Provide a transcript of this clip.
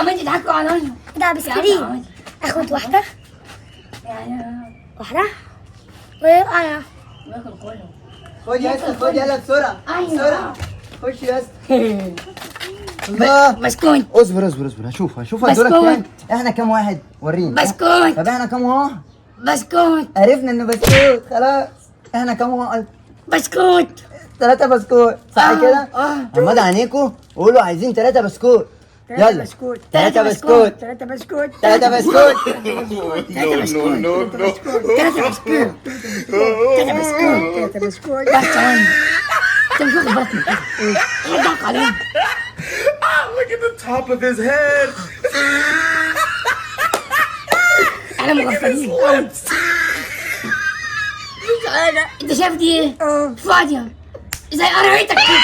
عمالين تضحكوا عليا. ده بسكريم. اخد واحدة واحدة وانا باكل كله. خد يا اسطى، خد يلا بسرعة. أيوة. بسرعة خش يا اسطى. الله. بسكوت. اصبر اصبر اصبر، هشوف هشوف هدولك بسكوت. كام. احنا كام واحد؟ وريني. بسكوت. طب احنا كام واحد؟ بسكوت. عرفنا انه بسكوت خلاص. احنا كام واحد؟ بسكوت. 3 بسكوت صح كده؟ آه. غمضوا عينيكوا وقولوا عايزين 3 بسكوت. 3 يلا. بسكوت. 3 بسكوت. 3 بسكوت. 3 بسكوت. 3 بسكوت. 3 بسكوت. 3 بسكوت. 3 بسكوت. بس ثواني، انت مش واخد بالك من حاجة. ايه الضحك علينا؟ Look at the top of his head. احنا مغفلين. Lips. مش حاجة. انت شايف دي ايه؟ اه. فاضية زي قرايتك كده.